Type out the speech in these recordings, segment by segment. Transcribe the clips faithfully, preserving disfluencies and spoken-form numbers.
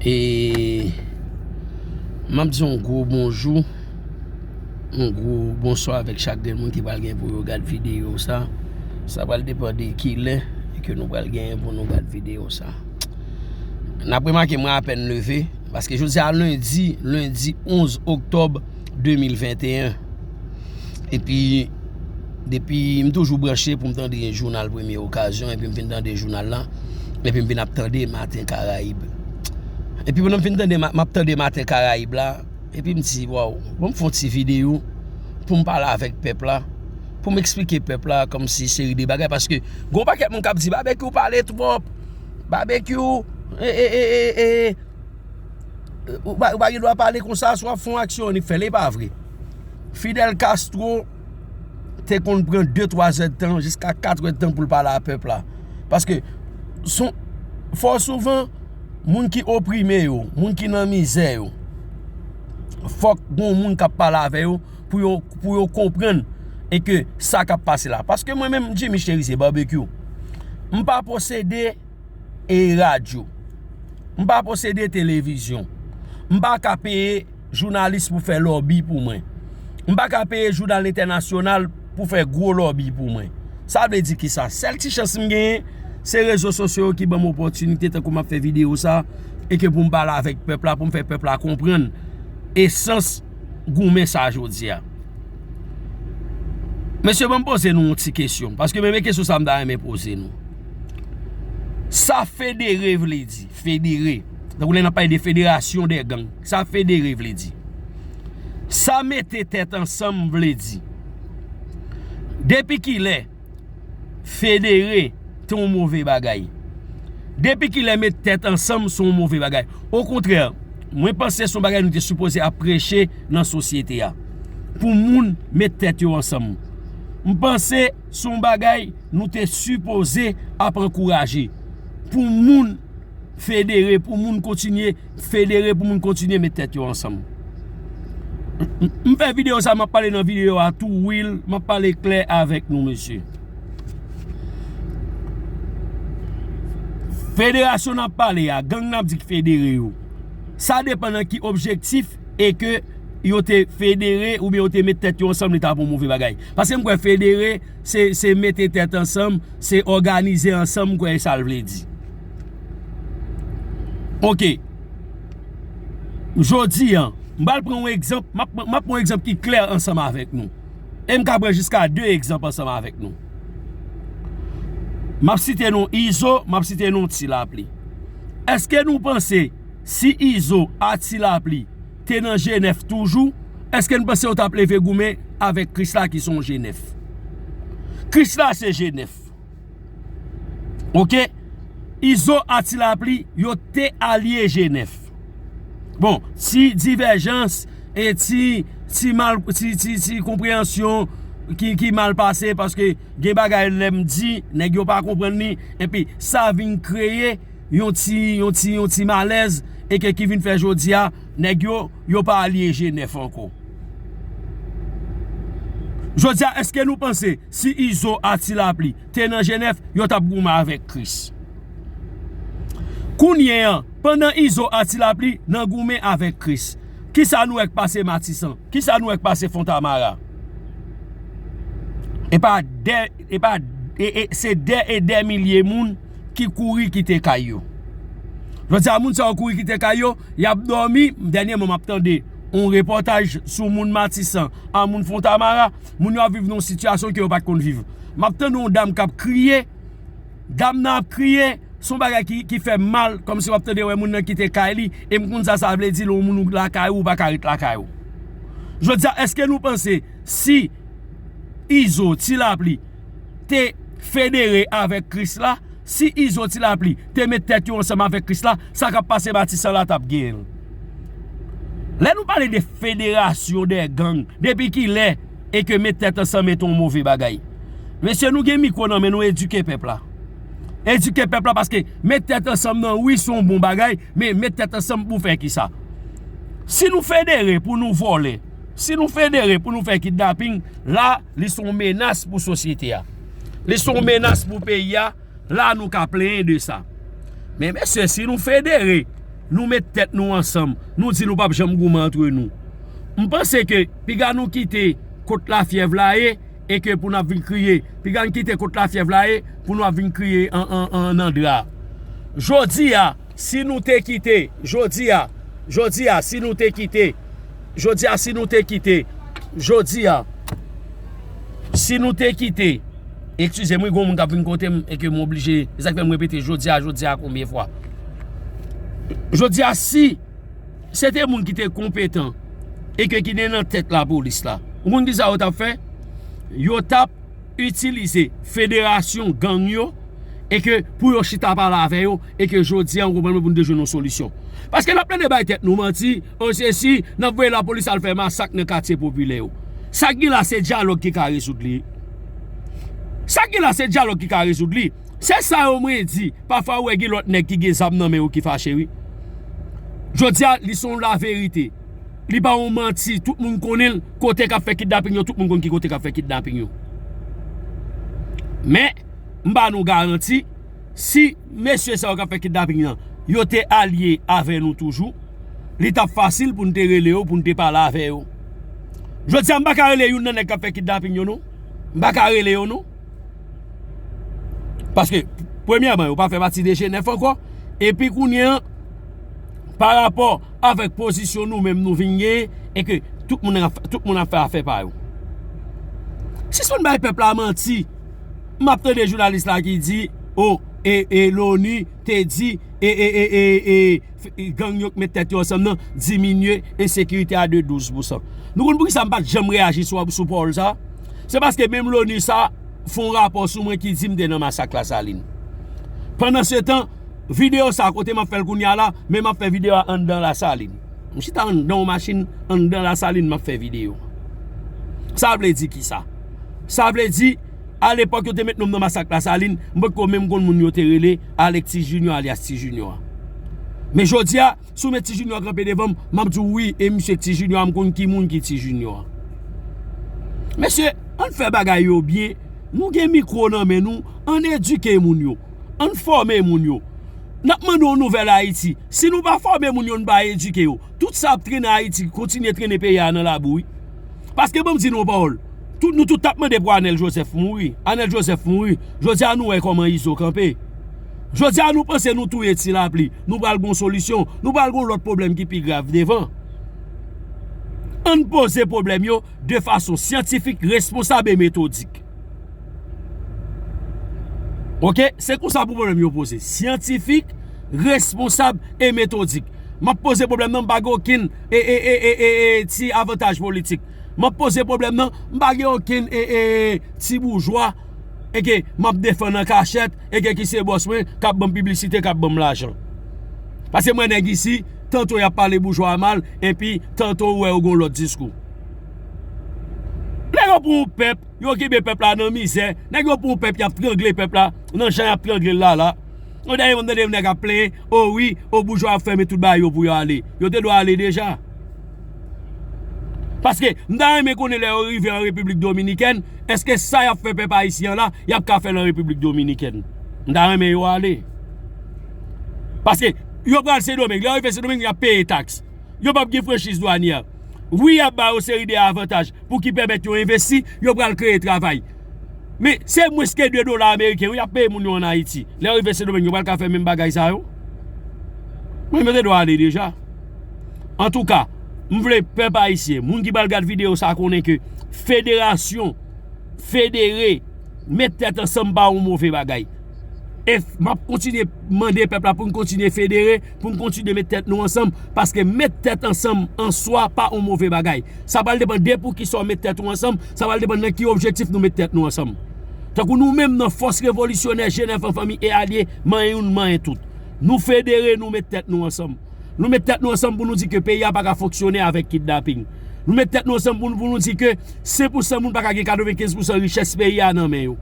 E m ap di yon gwo bonjou, yon gwo bonswa avèk chak grenn moun ki pral gen pou yo gad videyo sa. Sa pral depann de kilè ke nou pral gen pou nou gad videyo sa. N ap remake mwen apèn leve, paske jodi a lendi, lendi onz oktòb de mil venteyen. Epi, depi m toujou branche pou m tande jounal Premye Okazyon, epi m fin tande jounal la, epi m vin ap tande Maten Karayib. Epi pandan m fin tande, ma- m ap tande Maten Karayib la, epi m di, waw, bon, m fè yon ti videyo pou m pale avèk pèp la, pou m eksplike pèp la kòmsi seri de bagay, paske gon pakèt moun k ap di, Babekyou pale twòp, Babekyou, e, e, e, e, e, ou pa, ou pa gen dwa pale konsa, si w ap fè yon aksyon, annik fè l, e pa vre. Fidel Castro te konn pran de, twa zè tan, jiska kat è tan pou l pale a pèp la. Paske, son, fò souvan, moun ki oprime yo, moun ki nan mizè yo, fòk gon moun k ap pale avè yo pou yo, pou yo konprann e ke sa k ap pase la. Paske mwen menm, Jimmy Cherizier Barbecue, m pa posede e radyo. M pa posede televizyon. M pa ka peye jounalis pou fè lòbi pou mwen. M pa ka peye jounal entènasyonal pou fè gwo lòbi pou mwen. Sa vle di kisa? Sèl ti chans m genyen, se rezo sosyo yo ki ban m opòtinite, tankou m ap fè videyo sa, e ke pou m pale avèk pèp la, pou m fè pèp la konprann esans goumen sa jodi a. Mesye, ban m poze nou yon ti kesyon, paske menm e kesyon sa m ta renmen poze nou. Sa federe vle di? Federe. Tankou lè n ap pale de federasyon dè gang, sa federe vle di? Sa mete tèt ansanm vle di? Depi kilè federe te yon move bagay? Depi kilè met tèt ansanm se yon move bagay? Okontrè, mwen panse se yon bagay nou te sipoze ap preche nan sosyete a. Pou moun met tèt yo ansanm. M panse se yon bagay nou te sipoze ap ankouraje. Pou moun federe, pou moun kontinye federe, pou moun kontinye met tèt yo ansanm. M, m, m fè videyo sa, m ap pale nan videyo a tou, wi, m ap pale klè avèk nou, mesye. Federasyon n ap pale a, gang n ap di k federe yo. Sa depann nan ki objektif e ke yo te federe oubyen yo te met tèt yo ansanm, li ta pou move bagay. Paske m kwè federe, se, se mete tèt ansanm, se òganize ansanm, m kwè e sa l vle di. Oke. Jodi a, m pral pran yon egzanp, m ap, m ap pran yon egzanp ki klè ansanm avèk nou. E m ka pran jiska de egzanp ansanm avèk nou. M ap site non Izo, m ap site non Ti Lapli. Èske nou panse si Izo a Ti Lapli te nan G nèf toujou, èske n panse yo t ap leve goumen avèk Krisla ki se yon G nèf? Krisla se G nèf. Oke? Izo a Ti Lapli, yo te alye G nèf. Bon, ti divèjans e ti, ti mal, ti, ti, ti konpreyansyon ki, ki mal pase, paske gen bagay lè m di, nèg yo pa konprann li, epi sa vin kreye yon ti, yon ti, yon ti malèz, e ke ki vin fè jodi a, nèg yo, yo pa alye G nèf ankò. Jodi a, èske nou panse si Izo a Ti Lapli te nan G nèf, yo t ap goumen avèk Kris? Kounye a, pandan Izo a Ti Lapli nan goumen avèk Kris, kisa nou wè k pase Matisan? Kisa nou wè k pase Fontamara? E pa dè, e pa, e, e, se dè e dè milye moun ki kouri kite kay yo. Jodi a, moun sa yo kouri kite kay yo, y ap dòmi. Dènyèman, m ap tande yon repòtaj sou moun Matisan a moun Fontamara. Moun yo ap viv nan yon sitiyasyon ke yo pa t konn viv. M ap tande yon dam k ap kriye. Dam nan ap kriye, se yon bagay ki, ki fè m mal, kòmsi w ap tande wè moun nan kite kay li, e m konn sa sa vle di lè yon moun ou lakay ou, ou pa ka ret lakay ou. Jodi a, èske nou panse si Izo, Ti Lapli, te federe avèk Kris la, si Izo, Ti Lapli, te met tèt yo ansanm avèk Kris la, sa k ap pase Matisan la t ap genyen l? Lè nou pale de federasyon dè gang, depi kilè e ke met tèt ansanm e te yon move bagay? Mesye, nou gen mikwo nan men nou, edike pèp la. Edike pèp la, paske met tèt ansanm nan, wi, se yon bon bagay, men met tèt ansanm pou fè kisa? Si nou federe pou nou vòlè, si nou federe pou nou fè kidnaping, la, li se yon menas pou sosyete a. Li se yon menas pou peyi a, la nou ka plenyen de sa. Men mesye, si nou federe Nou met tèt nou ansanm, nou di nou p ap janm goumen antre nou. M panse ke piga nou kite kot lafyèv la ye, e ke pou n ap vin kriye, piga n kite kot lafyèv la ye, pou nou ap vin kriye an, an, an, nan dra. Jodi a, si nou te kite, jodi a, jodi a, si nou te kite, jodi a, si nou te kite, jodi a, si nou te kite, eskize m, wi, gon moun k ap vin kote m, e ke m oblije, e sa k fè m repete jodi a, jodi a konbyen fwa. Jodi a, si se te moun ki te konpetan e ke ki te nan tèt lapolis la, ou konn ki sa yo t ap fè? Yo t ap itilize federasyon gang yo e ke pou yo chita pale avè yo e ke jodi a, ou konprann mwen, pou n te jwenn yon solisyon. Paske n ap plede bay tèt nou manti, o sesi, n ap voye lapolis al fè masak nan katye popilè yo. Sa k gen la, se dyalòg ki ka rezoud li. Sa k gen la, se dyalòg ki ka rezoud li. Se sa yo mwen di. Pafwa ou wè gen lòt nèg ki gen zam nan men yo ki fache, wi. Jodi a, li se yon laverite. Li pa yon manti. Tout moun konnen l, kote k ap fè kidnaping yo, tout moun konn ki kote k ap fè kidnaping yo. Men, m ba nou garanti, si mesye sa yo k ap fè kidnaping nan, yo te alye avè nou toujou, li t ap fasil pou n te rele yo, pou n te pale avè yo. Jodi a, m pa ka rele youn nan nèg k ap fè kidnaping yo, non. M pa ka rele yo, non. Paske, premyèman, yo pa fè pati de G nèf ankò. Epi kounye a, pa rapò avèk pozisyon nou menm nou vin genyen, e ke tout moun ap, tout moun ap fè afè pa yo. Sispann bay pèp la manti. M ap tande jounalis la ki di, o, e, e, Loni te di, e, e, e, e, e, f-, gang yo k met tèt yo ansanm nan diminye ensekirite a de douz pousan. Nou konn poukisa m pa t janm reyaji sou, sou pawòl sa? Se paske menm Loni sa fè yon rapò sou mwen ki di m te nan masak Lasalin. Pandansetan, videyo sa kote m ap fè l kounye a la, men m ap fè videyo a anndan Lasalin. M chita anndan yon machin, anndan Lasalin, m ap fè videyo. Sa vle di kisa? Sa vle di, alepòk yo te met non m nan masak Lasalin, m potko menm konn moun yo te rele Alexis Junior alyas Ti Junior a. Men jodi a, si w met Ti Junior kanpe devan m, m ap di w wi, e misye Ti Junior a, m konn ki moun ki Ti Junior a. Mesye, ann fè bagay yo byen. Nou gen mikwo nan men nou, ann edike moun yo. Ann fòme moun yo. N ap mande yon nouvèl Ayiti. Si nou pa fòme moun yo, nou pa edike yo, tout sa ap trennen Ayiti, kontinye trennen peyi a nan labou, wi. Paske ban m di nou yon pawòl. Tout, nou tout t ap mande pou Anèl Joseph mouri. Anèl Joseph mouri. Jodi a nou wè kòman Izo kanpe. Jodi a nou panse nou touye Ti Lapli. Nou pral gon solisyon. Nou pral gon lòt pwoblèm ki pi grav devan. Ann poze pwoblèm yo de fason syantifik, responsab e metodik. Oke? Se konsa pou pwoblèm yo poze. Syantifik, responsab e metodik. M ap poze pwoblèm nan, m pa gen okenn e, e, e, e, e, e, ti avantaj politik. M ap poze pwoblèm nan, m pa gen okenn e, e, ti boujwa e ke m ap defann an kachèt e ke ki se bòs mwen, k ap ban m piblisite, k ap ban m lajan. Paske m wè nèg isi, tanto y ap pale boujwa a mal, epi tanto ou wè yo gen yon lòt diskou. Nèg yo pou yon pèp, yo kenbe pèp la nan mizè. Nèg yo pou yon pèp, y ap trangle pèp la nan jan y ap trangle l la la. Yon dènye mwa, m tande yon nèg ap plenyen, o wi, o boujwa ap fèmen tout bagay yo pou yo ale. Yo te dwe ale deja. Paske, m ta renmen konnen lè yo rive an Repiblik Dominikèn, èske sa y ap fè pèp ayisyen an la, y ap ka fè l an Repiblik Dominikèn? M ta renmen yo ale. Paske, yo pral Sendomeng. Lè yo rive Sendomeng, y ap peye taks. Yo p ap gen franchiz dwanyè. Wi, y ap ba yo seri de avantaj pou ki pèmèt yo envesti, yo pral kreye travay. Men, se mwens ke de dola ameriken, wi, y ap peye moun yo ann Ayiti. Lè yo rive Sendomeng, yo pral ka fè menm bagay sa yo? Mwen, yo te dwe ale deja. Antouka, m vle pèp ayisyen, moun ki pral gad videyo sa konnen ke federasyon, federe, met tèt ansanm pa yon move bagay. E f-, m ap kontinye mande pèp la pou n kontinye federe, pou n kontinye met tèt nou ansanm, paske met tèt ansanm an swa pa yon move bagay. Sa pral depann de pou kisa w met tèt ou ansanm, sa pral depann nan ki objektif nou met tèt nou ansanm. Tankou nou menm nan Fòs Revolisyonè G nèf an fanmi e alye, manyen youn, manyen tout. Nou federe, nou met tèt nou ansanm. Nou met tèt nou ansanm pou nou di ke peyi a pa ka fonksyone avèk kidnaping. Nou met tèt nou ansanm pou nou, pou nou di ke sen pou san moun pa ka gen katrevenkenz pou san richès peyi a nan men yo.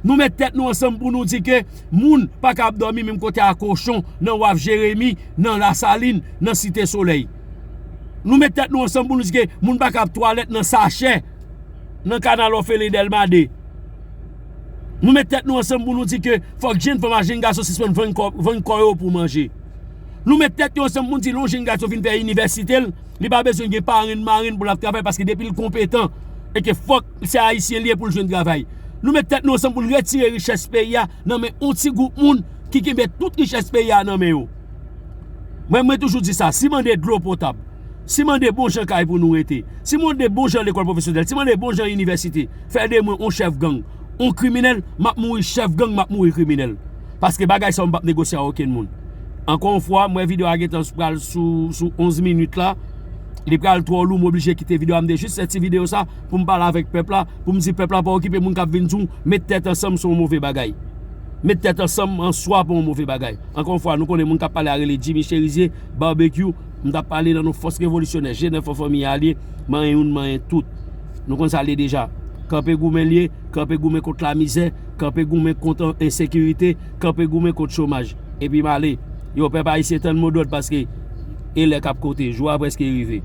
Nou met tèt nou ansanm pou nou di ke moun pa ka ap dòmi menm kote a kochon nan Waf Jeremi, nan Lasalin, nan Site Solèy. Nou met tèt nou ansanm pou nou di ke moun pa ka ap twalèt nan sachè nan kanal òfelen Dèlma de. Nou met tèt nou ansanm pou nou di ke fòk jenn fanm ak jenn gason sispann vann kò, vann kò yo pou manje. Nou met tèt yo ansanm pou n di lè yon jenn gason fin fè inivèsite l, li pa bezwen gen parenn marenn pou l ap travay paske depi l konpetan e ke fòk se ayisyen li ye pou l jwenn travay. Nou met tèt nou ansanm pou n retire richès peyi a nan men yon ti gwoup moun ki kenbe tout richès peyi a nan men yo. Mwen, mwen toujou di sa, si mande dlo potab, si mande bon jan kay pou nou rete, si mande bon jan lekòl pwofesyonèl, si mande bon jan inivèsite, fè de mwen yon chèf gang, yon kriminèl, m ap mouri chèf gang, m ap mouri kriminèl. Paske bagay sa yo m p ap negosye ak okenn moun. Ankò yon fwa, m wè videyo a gentan pral sou, sou onz minit la. Li pral twò lou, m oblije kite videyo a. M te jis fè ti videyo sa pou m pale avèk pèp la, pou m di pèp la pa okipe moun k ap vin di w met tèt ansanm se yon move bagay. Met tèt ansanm an swa pa yon move bagay. Ankò yon fwa, nou konnen moun k ap pale a rele Jimmy Cherizier, Barbecue, m t ap pale nan non fòs revolisyonè, G nèf an fanmi alye, manyen youn, manyen tout. Nou konn sa l ye deja. Kanpe goumen l ye, kanpe goumen kont lamizè, kanpe goumen kont ensekirite, kanpe goumen kont chomaj. Epi m ale. Yo, pèp ayisyen, tann modòd paske e lè k ap konte, jou a prèske rive.